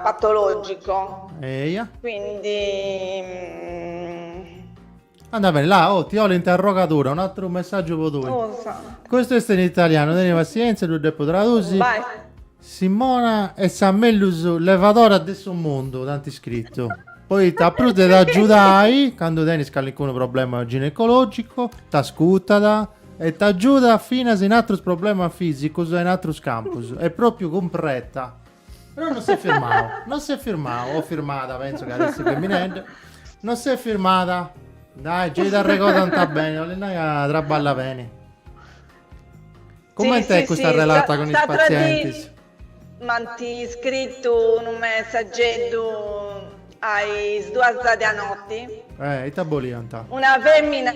patologico. Eia. Quindi. Anda bene, là, oh, ti 'olo interrogadura, un atru messaggiu po tui. Custu est in italianu, teni passienza, ddu depu tradusi. Vai. Simona est sa mellus levadora de su mundu, t'ant scritu. Poita a prus de t'agiudai, candu tenis calincunu problema ginecologicu, t'ascutat e t'agiudat finas in atrus problemas fisicus e in atrus campus. Est propriu cumpreta. Però non s'est firmau, non s'est firmau, o firmada, penso chi at essi feminedda, non s'est firmada. Dai, gei t'arregodant beni, 'olit nai ca traballas beni. Comente est custa relata cun is patzientis? M'ant iscritu unu messageddu a is duas de a noti. Eh, ita boliant? Una femina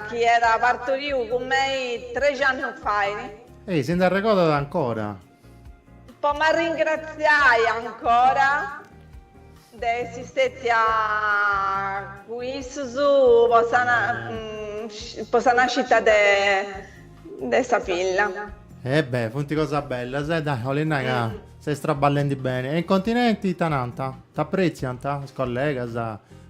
chi at partoriu cun mei trexi annus fait. Ei, si nd'arregodat ancora. Po m'arringratziai ancora de essi stetia cun issus po sa po sa nascita de de sa filla. Eh beh, funt cosas bellas, eh, dai, 'olit nai ca ses traballendi beni. E in continenti ita nant? T'apretziant is collegas?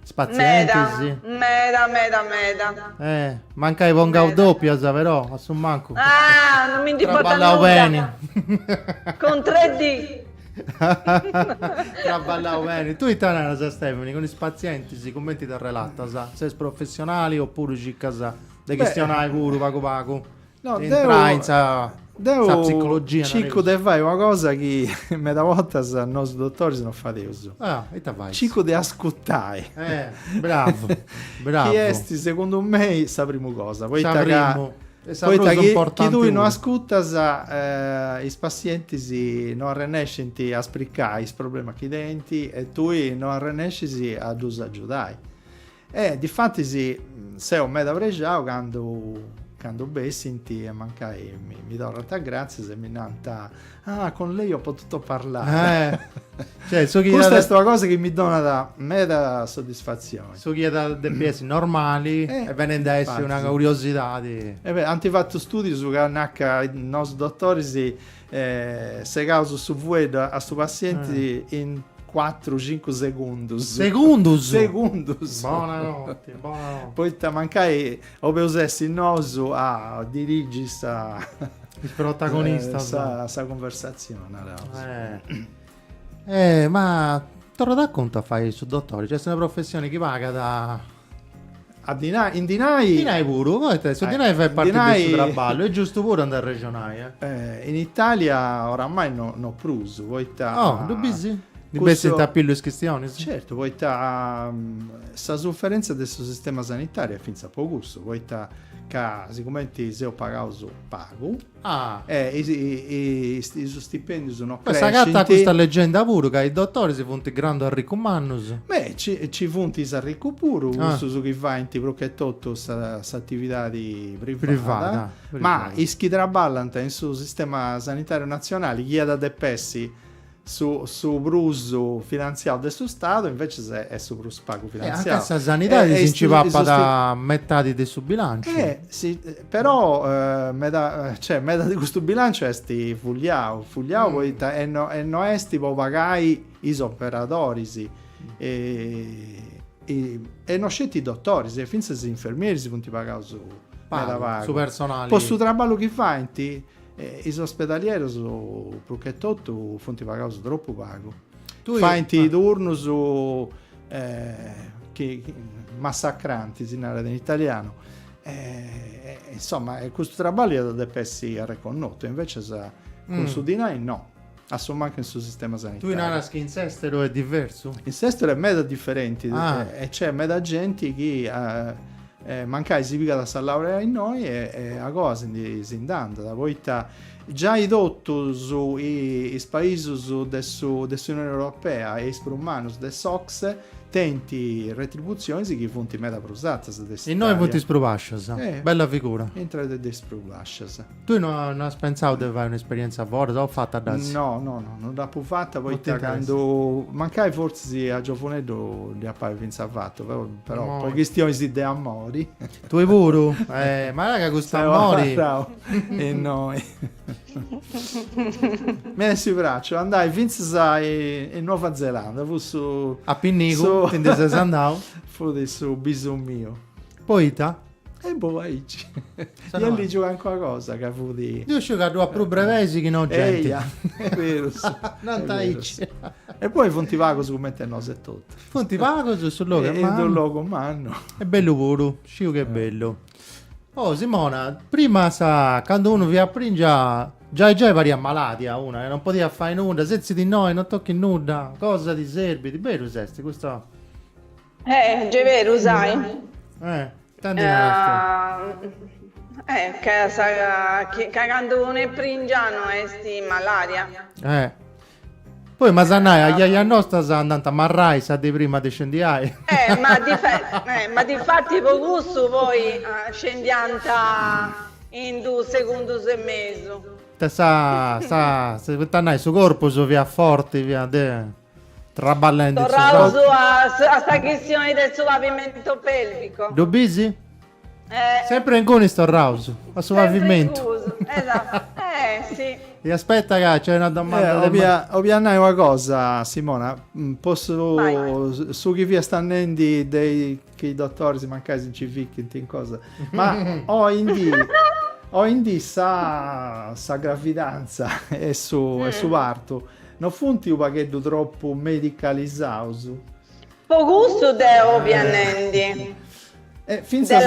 Is patzientis. Meda, meda, meda, meda. Eh, mancai pongaus doppias, però, a su mancu. Ah, non mi ndi portat Traballau nudda. beni. Con 3D. Traballau beni. Tui ita naras, Stefani, cun is patzientis cumenti t'arrelatas? Ses professionali oppuru circas de chistionai puru pagu pagu? No, De deu, intrai in sa, deu sa psicologia, circu nareus. de fai una cosa chi meda bortas nosu dotoris non fadeus. Ah, ita fais? Circu de ascutai. Eh, bravu, bravu. Chi est, segundu mei, sa primu cosa. Sa Poita ca, primu e sa poita prus chi, chi importanti tui no puru. ascutas, eh, is passientis no arrennescint a spricai is problemas chi tenint e tui no arrennescis a ddus agiudai. E difatis seu meda prexau candu candu bessint e mancai mi, mi torrant gràtzias e mi nant ah, con lei ho potuto parlare. Eh, cioè, su chi Custa iat, est una cosa chi mi donat meda soddisfatzioni. su chi iat depi essi normali Eh, e benit a essi una infatti. curiosidadi. E beh, ant fatu studius ca naca nosu dotoris eh, segaus su fueddu a su passienti in 4-5 segundus. Segundus? Segundus. Bonanotti, bonanotti. Poita mancai 'obeus essi nosu a dirigi sa... Is protagonistas. Sa, sa conversatzioni, naraus. Eh. Eh, ma torrat a contu a fai su dottori, cioè est una professioni chi pagat A dinai, in dinai... Dinai puru, poita su Eh, dinai fait parti de dinai- su traballu, est giustu puru a nd'arrexonai, eh. Eh, in Italia oramai no, no prus, poita... Oh, ddu bisi? Ndi Cussu- bessint a pillu is chistionis? Certu, poita sa sufferenza de su sistema sanitariu est fintzas po cussu, poita ca sigumenti seus pagaus pagu, Ah. E is, is, is stipendius no Poi s'agatat crescint. custa leggenda puru ca is dotoris funt grandu arricus mannus. Beh, ci, ci funt is arricus puru, Ah. cussus chi faint prus che totu sa, s'atividadi privada, Privada, ma privada. is chi traballant in su sistema sanitariu natzionali, chi iat a depi essi. su su prus finantziau de su Stadu, invecias est su prus pagu finantziau. Anca sa sanidadi si nci papat metadi de su bilanciu. Eh, si, però meda, cioè, meda de custu bilanciu est fuliau, fuliau poita e no e no est po pagai is operadoris e e no sceti is dotoris, e fintzas is infermieris funt pagaus meda pagu. Su personali. Po su traballu chi faint Is ospedalierus prus che totu funt pagaus tropu pagu. Faint turnus chi massacranti si narat in italianu e insoma custu traballu iat a depi essi arreconnotu invecias cun su dinai no, a su mancu in su sistema sanitariu. Tui naras chi in s'esteru est diversu? In s'esteru est meda diferenti e c'est meda genti chi mancai si pigat sa laurea innoi e agoa si ndi si nd'andat, poita giai totus is paisus de su de s'Unioni Europea e is prus mannus de s'Ocse tenint retributzionis chi funt meda prus artas de s'Italia. Innoi funt is prus bascias, bella figura. Intra de is prus bascias. Tui no no as pentzau de fai un'esperienza foras o fata dd'as? No, no, no, non dd'apu fata poita candu, mancai fortzis a giovuneddu dd'apu fintzas fatu, però, però po chistionis de amori. Tui puru? Eh, ma ca custu amori. Innoi. Mi est praxiu andai fintzas in Nuova Zelanda, fut su... A pinnigu, ti ndi ses andau? Fut su bisu miu. Poita? E boh, aici. Ia ligiu calincuna cosa ca fut... Deu sciu ca ddu at prus brebeis chi no genti. Eia, est berus. Nant aici. E poi funt pagus cumenti nosu etotu. Funt pagus, su logu est mannu. Est unu logu mannu. Est bellu puru, sciu chi est bellu. Oh Simona, prima sa candu unu fiat pringia giai giai pariat maladia una, non podiat fai nudda, setzidi innoi, non tochit nudda, cosa ti serbit, berus est custa Eh, gei beru, sai. Eh, ita ndi naras tui? Eh, ca sa, chi, ca candu unu est pringia no est maladia. Eh. Poi m'as a nai, ajajas nostras andant a marrai sa dì prima de scendiai. Eh, ma di eh, ma difatti po cussu poi scendiant in dus segundus e mesu. Sa, sa, poita nai, su corpus fiat forti, fiat de Traballendi in su Torraus a sa chistioni de su pavimento pelvico. Ddu bisi? Eh. Sempre ingunis torraus, a su pavimentu. Esatto. Eh, sì. E aspetta ca c'è una domanda eh, de... Obia nai una cosa, Simona, mm, po su, su chi fiast nendi de chi i dottoris mancai si nci fichint in cosa, ma oindì, oindì sa, sa gravidanza e su, mm. e su partu No funt u pagheddu tropu medicalisaus? Po cussu deu fia nendi. E fintzas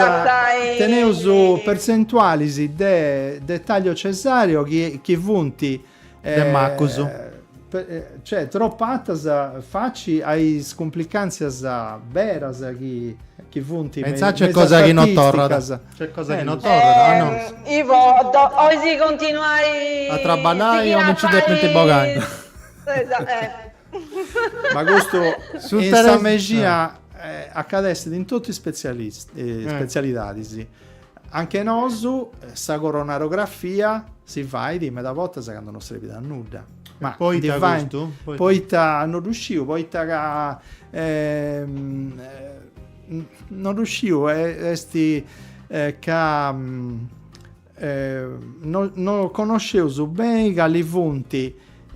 teneus pertzentualis de de taglio cesareo chi chi funt De macus. Cioè tropu artas faci a is cumplicantzias beras chi chi funt me is C'è cosa chi no torrat. C'è cosa chi no torrat, ah no. Ivo, ois continuai a traballai o mi nci depint bogai. Ma custu in sa mexina acadessit in totu is spetzialidadis. Anche nosu sa coronarografia si fait meda bortas candu no srebit a nudda. Ma poita custu? Poita no ddu sciu, poita ca no ddu sciu, est ca no no connosceus beni cali funt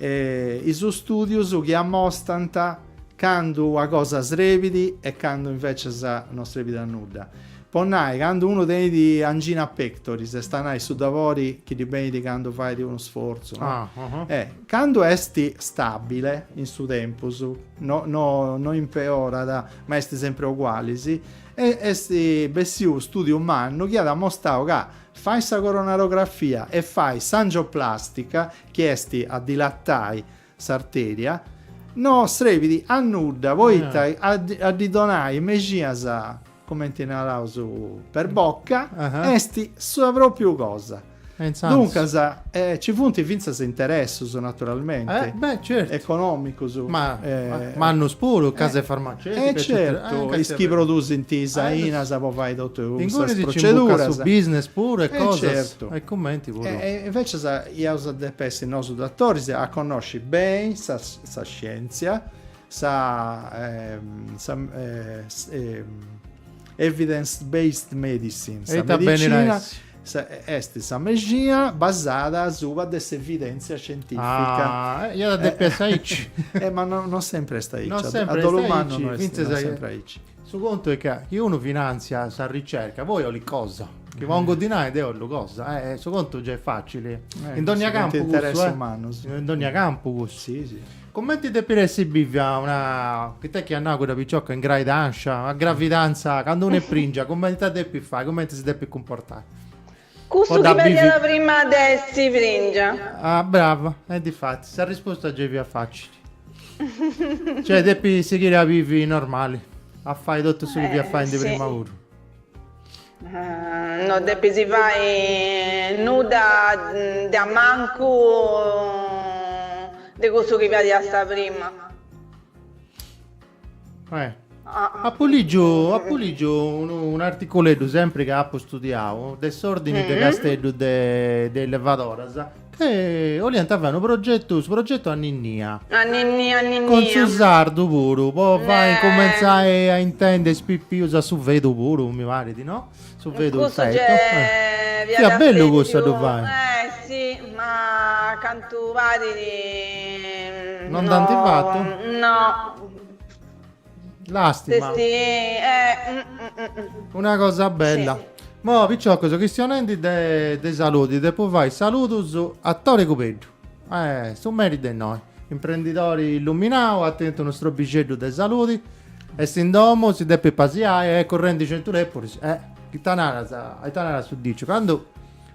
is studius chi amostant candu una cosa srebit e candu invecias no srebit a nudda. Po nai, candu unu tenit angina pectoris, est a nai su dabori chi ddi benit candu fait unu sfortzu, no? Candu est stabile in su tempus, no no no impeorat, ma est sempri ugualis, e est bessiu unu studiu mannu chi at amostau ca fai sa coronarografia e fai s'angioplastica, chi est a dilatai s'arteria, no srebit a nudda poita a ddi donai mexinas, cumenti naraus, per bocca, est sa propriu cosa. E intzandus? Duncas, ci funt fintzas interessus, naturalmenti. Eh, beh, certu. Economicus. Ma mannus puru, case farmaceuticas, Eh, certu, is chi produsint is ainas po fai totu custas proceduras. Su business puru e cosas. Certu. E cumenti puru. E invecias iaus a depi essi nosu dotoris a connosci beni sa sa scientzia, sa sa evidence based medicine, sa medicina est sa mexina basada asuba de s'evidèntzia scientìfica. Ah, iat a depi essi aici. Eh, ma no, non sempre est aici. Non sempre a dolu est mannu aici, no est, fintzas non chi- sempre aici. Su contu est ca chi unu finàntziat sa ricerca, poi 'olit cosa. Chi pongu dinai deu 'ollu cosa. Eh, su contu giai est facili. Eh, In dogna cussu campu funt cussu, interessus eh. mannus. In dogna campu cussu. Sì, sì. Cumenti depit essi bivia una, ita chi at nau cudda picioca in graidanscia, una gravidanza, candu unu est pringia, cumenti ita depit fai, cumenti si depit cumportai? Cussu Po dda chi bivi. fadiat prima de essi pringia. Ah, brava, e difati, sa risposta gei fiat facili. Cioè depit sighiri a bivi normali, a fai totu su chi fiat faendi prima puru. No depis fai nudda de a mancu de cussu chi fadiast prima. Eh. Apu ligiu, apu ligiu unu un'articuleddu sempri ca apu studiau de s'ordini de Casteddu de de is levadoras Che 'oliant fai unu progetu, su progetu Anninnia. Anninnia, anninnia. Cun su sardu puru, po fai incumentzai a intendi is pipius a su fedu puru, mi parit, no? Su fedu, il Cussu feto. gei Fiat fiat bellu cussu a ddu stetiu, fai. eh si, ma a cantu parit Non dd'ant fatu? No. Lastima. S'esti eh Una cosa bella. Mo piciocus chistionendi de de saludi depu fai saludus a Tore Cubeddu. Eh, su meri de innoi. Imprendidori illuminau, at tentu unu strobixeddu de saludi, est in domu, si depit pasiai e est currendi centu lepuris. Eh, ita naras, ita narat su diciu, candu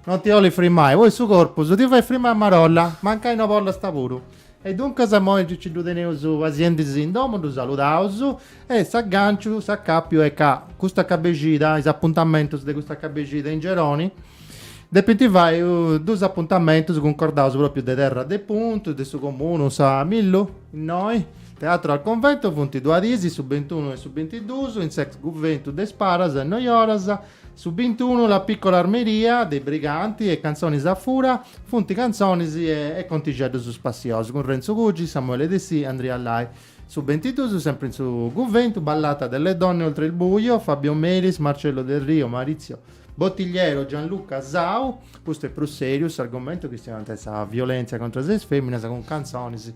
non ti 'olit frimai, poi su corpus ti fait frimai a marolla, mancai no bollast puru. E duncas immoi nci ddu teneus pasiendisì in domu, ddu saludaus e s'agganciu, s'acapiu est ca custa cabexida, is apuntamentus de custa cabexida in Geroni, depint fai dus apuntamentus cuncordaus propriu de Terra de Punt, de su comunu sa Millu, innoi, Teatro al Convento, funt duas diis, su bintunu e su bintidus, in s'ex guventu de is paras a is noioras, Su bintunu La piccola armeria dei briganti e Cantzonis a fura funt cantzonis e contixeddus spassiosus cun Renzo Cugi, Samuele Dessì, Andria Lai. Su bintidus, sempri in su guventu, Ballata delle donne oltre il buio, Fabio Melis, Marcello Del Rio, Maurizio Bottigliero, Gianluca Sau, custu est prus seriu s'argomentu chistionant de sa violentzia contras a is feminas cun cantzonis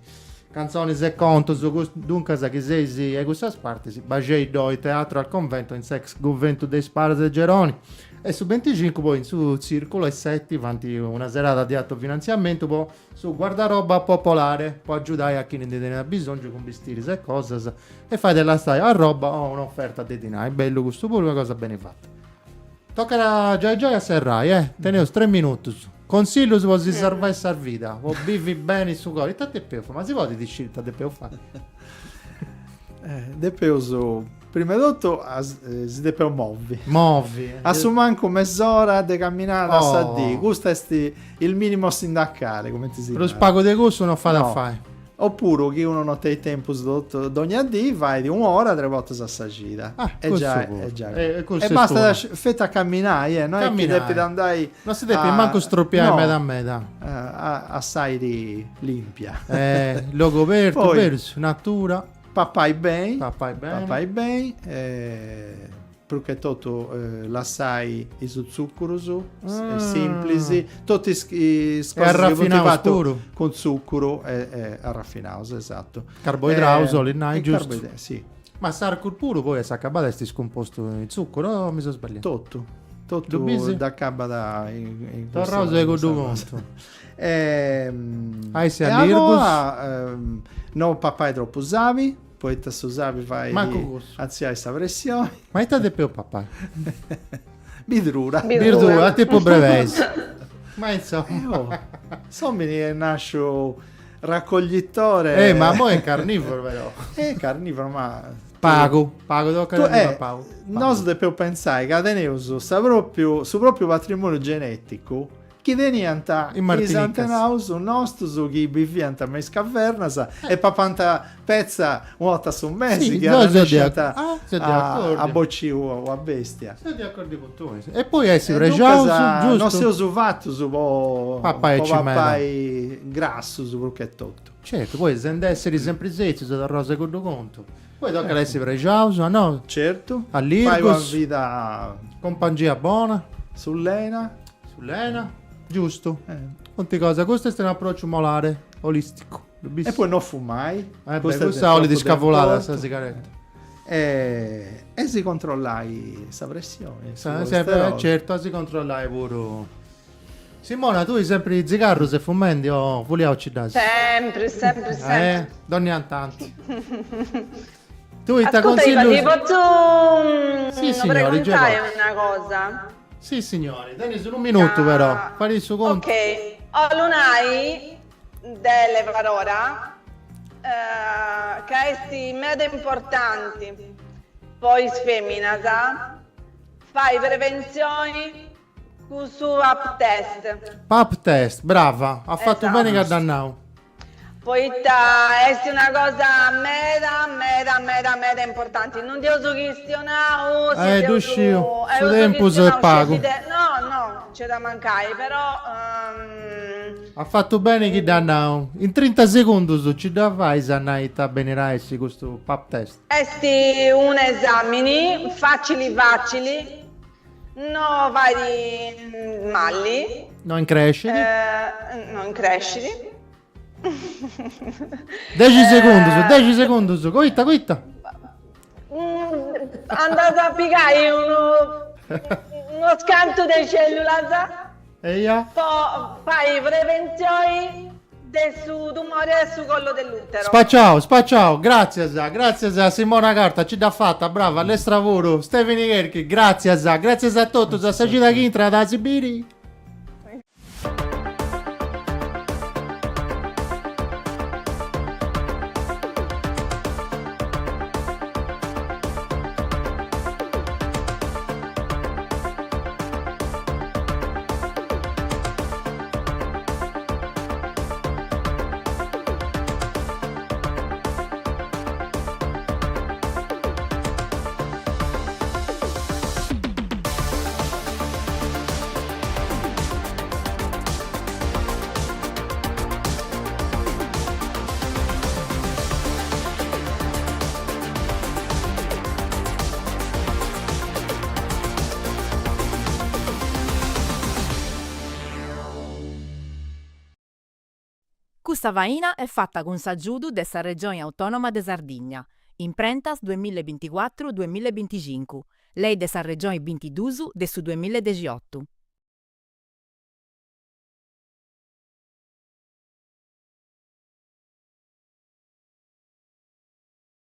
Cantzonis e contos, duncas chi seis 'e cussas partis, baxei ddoi Teatro al Convento in s'ex guventu de is paras de Geroni. E su binticincu poi in su Tzirculu a is seti faint una serada de autofinantziamentu po su guardaroba popolare po agiudai a chini ndi tenit abisongiu cun bistiris e cosas e fait a lassai arroba o un'oferta de dinai. Bellu custu puru, una cosa beni fata. Tocat giai giai a serrai, eh, teneus tres minutus. Consillus po si sarvai sa vida, po bivi beni su coru, ita depeus fai? Ma si podit sciri ita depeus fai? Depeus, prima 'e totu, si depeus movi. Movi. A su mancu mes'ora de camminada a sa dì, custu est il minimo sindacale, cumenti si narat. Prus pagu de cussu non fait a fai. Oppuru chi unu no tenit tempus totu dogna dì fait un'ora tres bortas a sa cida. Ah, e cussu giai, puru. e giai. E, e cussu E est bastat unu. feti a camminai, eh, no est chi Camminai. depit andai Non si depit a- mancu stropiai no, meda meda. a, a s'airi limpia. Eh, logu obertu, Poi- berus, natura. Papai beni. Papai beni. Papai beni. Eh, Prus che totu lassai is tzuccurus simplis, totu is is cosas chi funt fatus cun tzuccuru e arrafinaus, esattu. Carboidraus, 'olit nai, giustu? Si. Ma s'arcul puru poi a s'acabada est scumpostu in tzuccuru o mi seu sballiau? Totu, totu dd'acabat in custa. Torraus a cuddu puntu. E agoa no papai tropu sabi Poita su sabi fait Mancu cussu. atziai sa pressioni. Ma ita depeus papai? Bidrura. Birdura, a tipu brebeis. Ma insomma. Oh, s'omini est nasciu raccoglitore. Eh, ma moi est carnivoro però. Est carnivoro, ma... Pagu, pagu, tocat Tu, a eh, papau. Nosu depeus pentzai ca teneus sa propriu, su propriu patrimoniu geneticu. Chi teniant is antenaus nostus chi biviant me is cavernas e papant petza una 'orta a su mesi chi arrennesciant a bocì una bestia. Seu de acordiu cun tui. E poi a essi prexaus, giustu? No seus fatus po papai grassus prus che totu. Certu, poi send'essiri sempri setzius, torraus a cuddu contu. Poi tocat a essi prexaus, a no? Certu. Allirgus. Fai una vida. Cumpangia bona. Sullena. Sullena. Giustu. Eh. Conti cosa, custu est un'aprociu molare, olisticu. E poi no fumai. Eh beh, custa 'olit scavulada sa sigaretta. E, e si controllai sa pressioni. Sa, sempre, certu, a si controllai puru. Simona, tui sempri zigarru ses fumendi o fuliau ci dd'as? Sempri, sempri, sempri. Eh, dònnia tanti. Tu ita Ascolta, Iva, consillus? ti potzu Sì, signori, giai preguntai potzu. una cosa? Sì, signori, tenis unu minutu però, fai su contu. Ok, 'ollu nai de levarora ca est meda importanti po is feminas fai preventzioni Cun su pap test. Pap test, brava, at fatu beni ca dd'at nau. Poita est una cosa meda meda meda meda importanti, non nd'eus chistionau, si Eh, ddu sciu, su tempus est pagu. No, no, nc'at a mancai, però. At fatu beni chi dd'at nau. In trinta segundus nci dda fais a nai ita benit a essi custu pap test? Est un'esamini facili facili No fait malli. No increscit. No increscit. Dexi segundus, dexi segundus, coita, coita. Andas a pigai unu unus cantu de cellulas. Eia. Po fai preventzioni De su tumore a su collo dell'utero. Spaciau, spaciau, gràtzias, gràtzias a Simona Carta, ci dd'at fata, brava, lestra puru, Stevini Cherchi, gràtzias, gràtzias a totus, a sa cida chi intrat, a si biri. Custa faina est fata cun s'agiudu de sa Regioni Autònoma de Sardigna, Imprentas duemilla e binticuatru duemilla e binticincu, Lei de sa Regioni bintiduus de su duemilla e dexiotu.